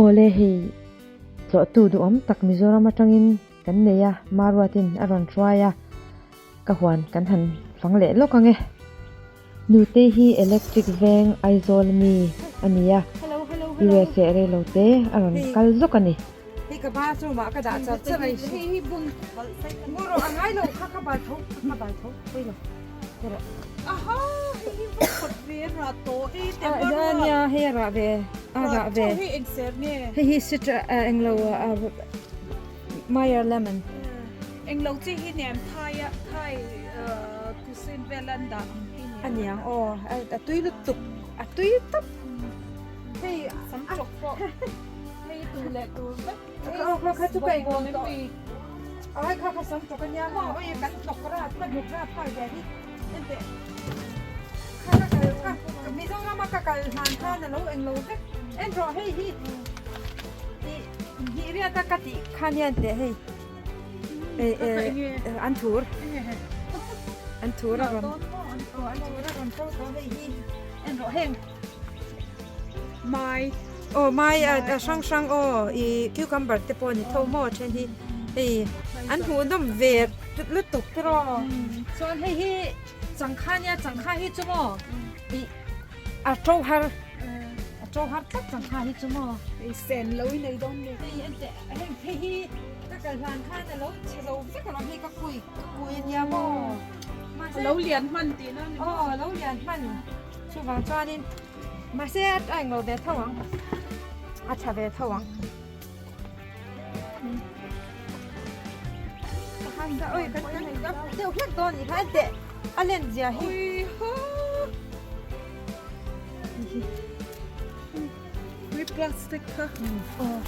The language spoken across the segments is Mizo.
Awle hei tlawhtu duhawm tak Mizoram atangin kan nei a, Maruatin a rawn hruai a, ka huan kan han fang leh lawk ang e. Nutei hi electric veng Aizawl mi a ni a, USA reilo te a rawn kal zawk a ni. Hei ka bathroom ah ka dah char char a hei hi bun ngu rawh a ngai lo kha ka bal tho ka bal tho pui lo ngu rawh aha hei hi va khawt ve rah tawh e te va a nia hei a rah ve a rah ve hei eng ser nge hei hi citra englo Meyer lemon englo chi hi nem thai a thai cuisine vel an dah ang hi ni a niang aw a tui lutuk a tui tawp hei sam chawk pawh Hei tur leh tur vek. Kha kha kha chu ka englo tawh. Ai kha kha sam chawk ania maw oi kan hnawk ra ka hnawk ra phal ve hi enteh kha ka kal ka Mizoram a ka kal hlan khan alo englo vek en rawh hei hi i hnih riat a ka tih kha nia enteh hei an thur an thur a rawn an thur a rawn to tawh hei hi en rawh heng Mai. Aw mai a hrang hrang aw i cucumber te pawh a ni tho maw a then hi hei an hmuh nawm ve lutuk te rawh chuan hei hi changkha nia changkha hi chu maw ih a to har a to har tlat changkha hi chu maw hei sen lo i nei dawn nge hei enteh heng hei hi ka kal hlan khan a lo chhe zo vek alawm hei ka kui ka kui ania maw mahse a lo lian hman tihna a ni maw aw a lo lian hman. Chuvang chuanin mahse a ṭa englo ve tho ang, a ṭha ve tho ang. Oi kan kan deuh hlek dawn nih kha enteh a len zia hi. Ui plastic kha. Aw.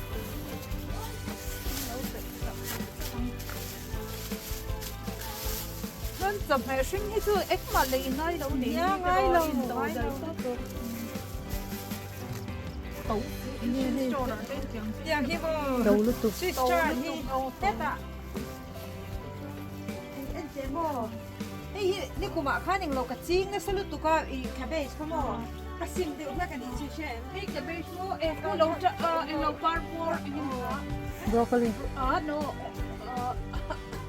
Chuan chawhmeh hring hi chu engmah lei ngai lo ni Nia ngai lo ngai lo Tiang hi maw To lutuk Swiss chard hi hetah en teh maw hei hi nikumah khan englo ka ching nasa lutuk a ih cabbage kha maw ka sim deuh hlek a nih chu hre em hei cabbage maw englo englo par bawr engemaw a Broccoli ah no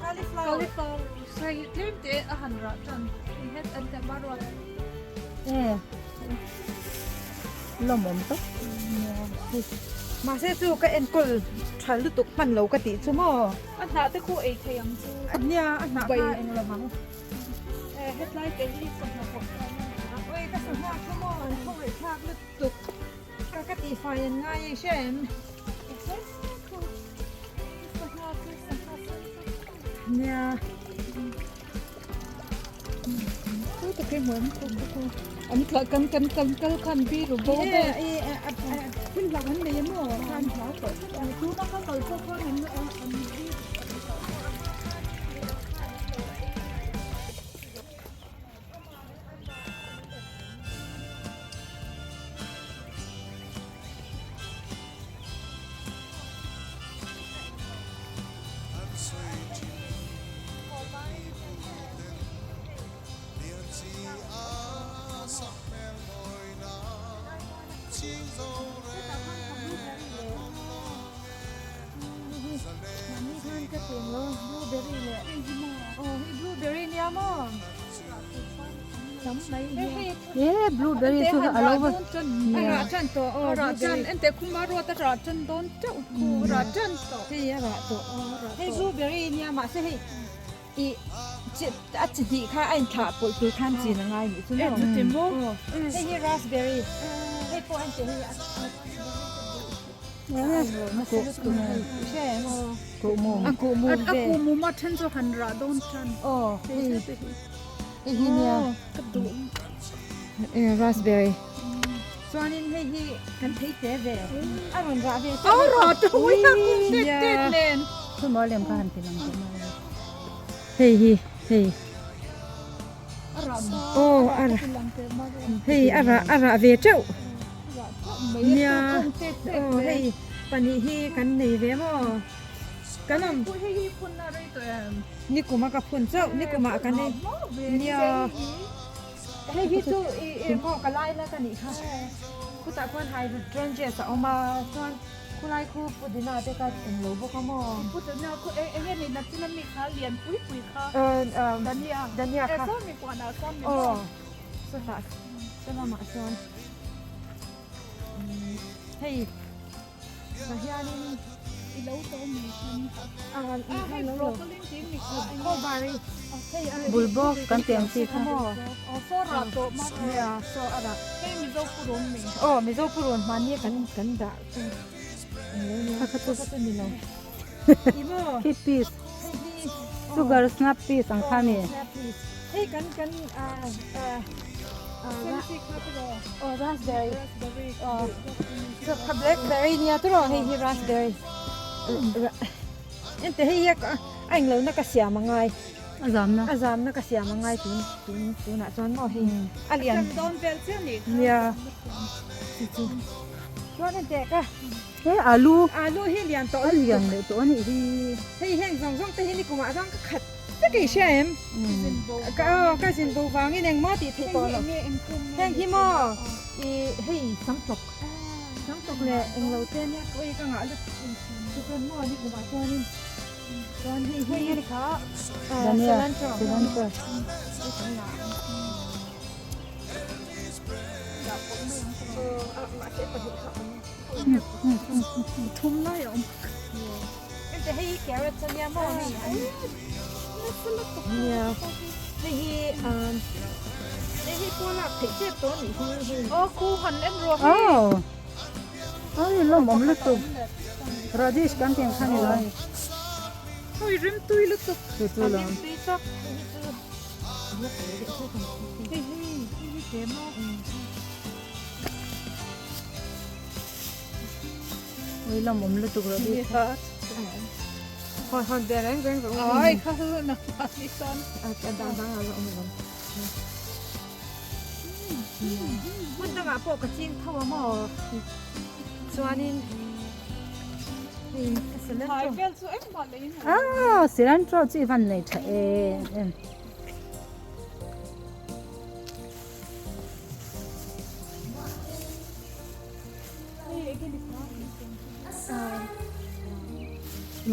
Cauliflower. Cauliflower sai tlem te a han rah tan i het an te maruat. E lawmawm tak. Mahse chu ka enkawl tha lutuk hman lo ka tih chu maw. A hnah te khu ei thei ang chu. Nia a hnah kha eng lo ang. E hetlai te hi sangha pawh hian a ni a. Oi ka sangha kha maw an khawngaih thlak lutuk. Ka ka tihfai an ngai e hria em? Nia. An tla kan kan kan kal khan bi ru bo ve. Phun hlauh an nei emaw khan hlau tawh. Tuna ka kal pawh khan an an bi. Blueberry nia maw? He blueberry chu a lo va a rah tan tawh aw a rah tan ente khuma ruat a rah tan dawn teuh khu rah tan tawh hei a rah tawh hei blueberry nia mahse hei i chi a chi hnih kha a inthlah pawlh tur khan chin a ngai nih chu maw chuti maw hei hi raspberry hei pawh ente hei a A kuhmum a then chu han rah dawn tan. Aw hei hei hi nia ka duh raspberry chuanin hei hi kan thei te ve a rawn rah ve a rah te ui a kum tet tet nen chu maw lem kha han ti lang tawh mai hei hi hei aw a rah hei a rah a rah ve teuh Nia, aw hei pahnih hi kan nei ve maw? Kan awm. Nikum a ka phun chauh, nikum ah kan ei. Nia, hei hi chu i maw ka lai la ka nih kha. Khutah khuan hydrangeas a awm a, chuan. Khulai khu pudina te kha englo bawk a maw? Pudina khu eng nge ni nachin ami kha lian pui pui kha dania dania kha saw mi puanah sawn ni maw? Aw sawtah saw lamah sawn hei tah hianin i lo to mi khan a hei broccoli tih mi kha khawbari hei Bulbawk kan tih ang chi kha maw? Aw saw rah tawh ma nia saw a rah hei mizo purun mi aw mizo purun hmani kan kan dah chu Kha kha chu kha ni lo i maw khi peas sugar snap peas ang kha ni hei kan kan a a aw raspberry aw kha blackberry nia tawh hei hi raspberry ente hei hi a englo na ka siam angai a zamna a zamna ka siam angai tun tun tunah chuan maw hei a lian dawn vel chiah ni nia chu chu chuan enteh ka he alu alu hi lian tawh a lian leh tawh a nih hi hei heng zawng zawng te hi ni kumah chuan ka khat vek i hria em ka aw ka zin bo vangin engmaw tih theih tawh loh heng hi maw i hei sam tawk sam tawk leh englo te nia ui ka ngah lut chu chuan maw ni kumah chuanin chuan hei hi dania cilantro cilantro Thum lai a awm. Hei hi carrots a nia maw hei an nia hei hi hei hi pawh lak theih tep tawh a nih hi hei. Aw khu han en rawh hei. Aw ai lawm awm lutuk radish kan tih ang kha ni lo a ni. Hei rim tui lutuk. Chu chu A lawm. rim tui tawk hei hi chu Hei hi hei hi te maw. Ui lam awm lutuk rawh bik kha. Hawn hawn ve reng reng rawh. Ai kha hu na ni chuan. A dang dang a la awm lo. Hmun dangah pawh ka ching tho a maw? Chuanin hei ka cilantro. Thai vel chu engmah lei in. Ah cilantro chu i van nei tha em em.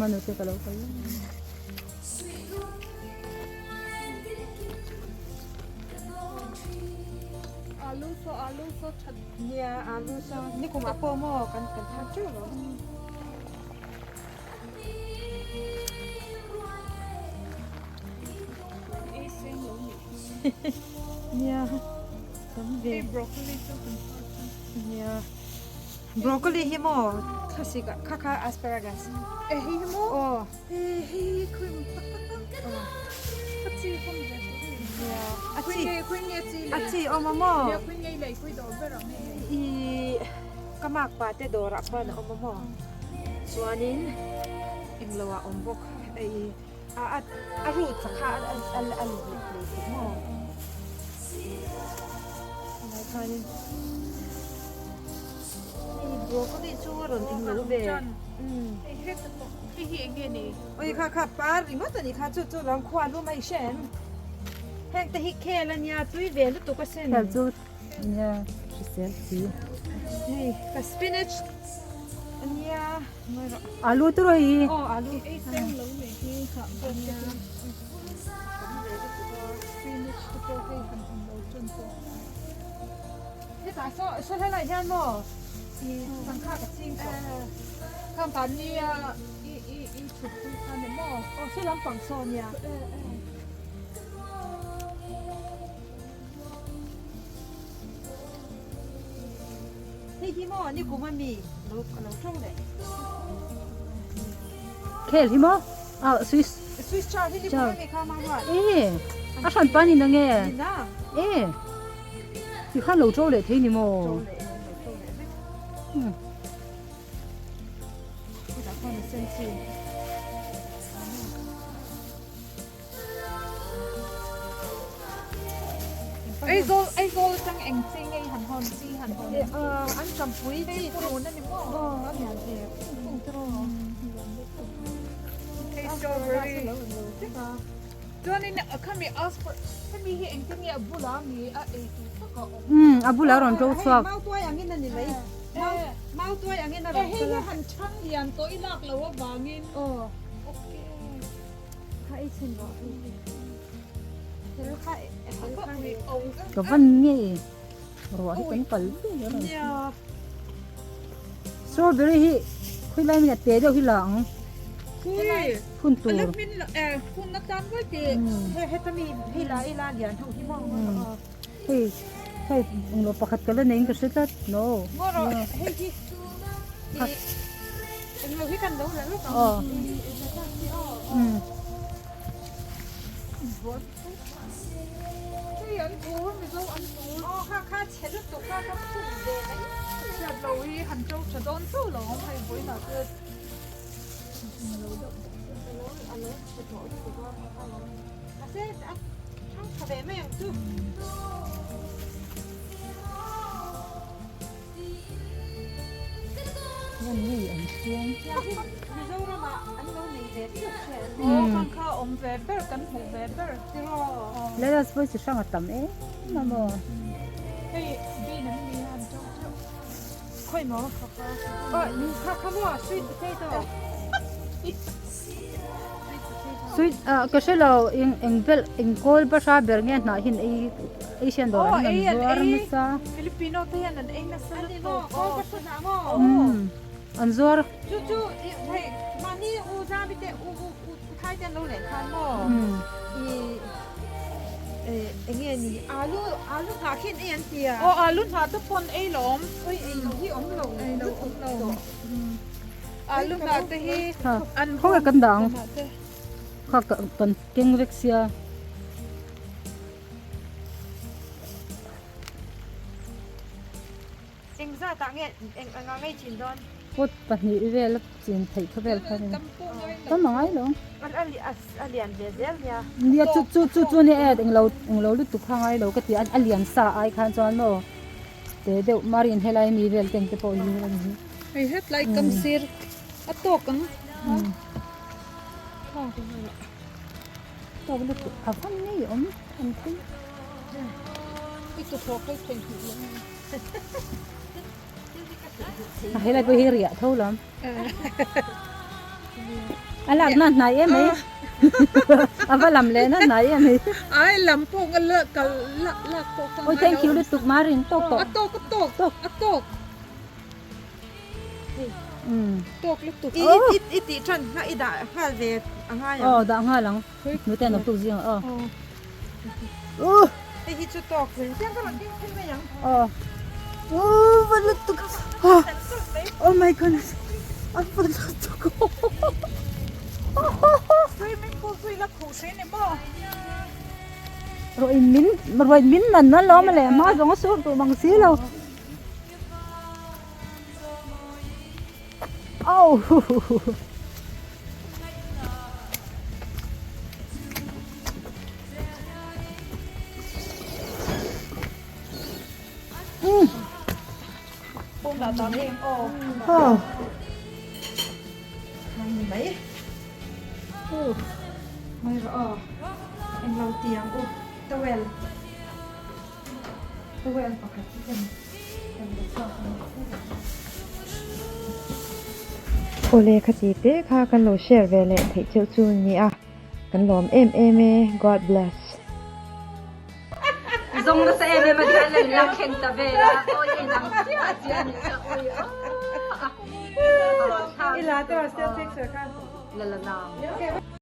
Manu te ka lo kal Alu so alu so that nia alu so nikum ah pawh maw kan kan thar teuh lo. Ei seng lo ni. Nia tam ve. Hei broccoli chu kan thar chu. Nia broccoli hi maw thlasik ah kha kha asparagus. E hei hi maw? Aw. E hei khawi ang tak tak a. A chi awm ve tawh ni. Nia a chi. Khawi nge khawi nge chi lei. A chi awm a maw? Nia khawi nge lei khawi dawr ber ang hei. I ka mak pa te dawrah khuan a awm a maw? Chuanin englo ah awm bawk ei a a a root kha a a a leh leh theih maw? Tunah chuanin hei broccoli chu a rawn englo ve Hei heta pawh hei hi eng nge ni? Ui kha kha par ringawt a nih kha chu chu lam khua lum a i hre em? Heng te hi khel a nia tui ve lutuk a sin. Khel chu nia hrisel si. Hei ka spinach a nia ngawi rawh. Alu te rawh hi. Aw alu. Ei seng lo nei hi hah bawk te chu. Spinach te pawh hei han awm lo tan pawh. Hetah saw saw helaiah hian maw i sangha ka ching tawh. Khang khan nia i i i chhut pui kha ni maw? Aw saw lampang saw nia. Hei hi maw ni kum ami lo lo tho leh. Khel hi maw? Ah Swiss. Swiss char hi ni kum ami kha mang ruat. E a hran pa ni na nge? Ni na. E ti khan lo tho leh thei ni maw? Tho leh lo tho leh vek. Hetah khuan a sen chi. Aizawl Aizawl atang eng chi nge han hawn chi han hawn an champui chi hei purun ani maw aw a lian ve pung pung te rawh hei strawberry chuanin khami asper hemi hi engtin nge a bula mi a ei tur tak a awm a bula rawn to chhuak mau tuai angin ani mai Mautuai angin a rawn Hei kal hi a. han chhang lian tawh i lak loh avangin. Aw. Okay. Kha ei chhin rawh hei hi. Thil kha apple kha hei. Ka van nge ruah hi kan kal vel a rawn. Nia. Strawberry hi khawilai min a te deuh hi la ang. Khui. Phun tur. Ala min la eh phun na tan vai ti. He heta mi hei la ila lian ho hi maw. Hei hei englo pakhat ka la nei in ka hre tlat no. Ngaw rawh hei hi i englo hi kan lo la lawk ang. Aw. Um. Hei an tur mizo an tur. Aw kha kha chhe lutuk kha ka phun ve mai. Hriat lo hi han to tha dawn chauh lo ang hei vawiinah te alo deuh bawk sia. Alo alo chhe tawh lutuk a mahse a thang tha ve mai ang chu. Chuan hei an siam. Mizoram ah an lo nei ve chiah chiah an ni. Aw khan kha awm ve ber kan hmuh ve ber. Tiraw. Let us pawh chi hrang a tam em a maw. Hei bean an ni a an to teuh. Khawi maw? Aw kha kha maw sweet potato. Sweet ah ka hre lo eng eng vel eng kawl bahra ber nge hnah hian ei Asian dawrah hian an zuar nasa. Filipino te hian an ei nasa lutuk. Ani maw kawl bahra hnah maw? Umm an zuar. Chu chu hei mahni u zami te u u u thai te an lo leh khan maw? I eng nge ni alu alu hnah khian ei an ti a. Aw alu hnah te pawh an ei lawm. Oi ei lo hi awm lo Ei lo awm lo. Alu hnah te hi an Khawnge kan dah ang? Kha kan keng vek sia. Eng zat ah nge eng anga ngei chin dawn? Pot pahnih vel a chin theih kha vel kha ania. Tam a ngai lo. A lian ve zel nia. Nia chu chu chu chu nia e englo englo lutuk kha ngai lo ka ti a a lian sa ai khan chuan maw te deuh marin helai mi vel teng te pawh hi a ni. Hei hetlai kam sir a tawk ang. Tawk lutuk a van ngei awm an thil. I tuthawk hei theihnghilh lo nge. A helai pawh hi riah tho lam. A lak na hnai em mai. A va lam leh na hnai em mai. Ai lam pawh nga la kal lak lak pawh kha Oi thank you lutuk Marin tawk tawh. A tawk a tawk tawk a tawk. Um. Tawk lutuk. I i i tih than kha i dah nghal ve a ngai ang. Aw dah nghal ang. Nute an awm tuk zing aw. Uh. Hei hi chu tawk ve. Tiang ka rawn ding phei mai ang. Aw. Uh va lutuk. Oh my goodness. A va lutuk. Swimming pool chu i la khuh hre ni maw? Ruain min ruain min nan na lawm a leh hma zawng a sur duh mang si lo. Au. Oh. Mai. Mai rawh aw. Englo tiang u. Towel. Towel pakhat hi kan kan la chhuak ang. Awle khati te kha kan lo share ve leh theih cheuh chu nia kan lawm em em e God bless. Zawng nasa em em a hian a inla thleng ta vel a, awi en ang chiah chiah a nih kha, awi aw. I la te still picture kha. La la nang.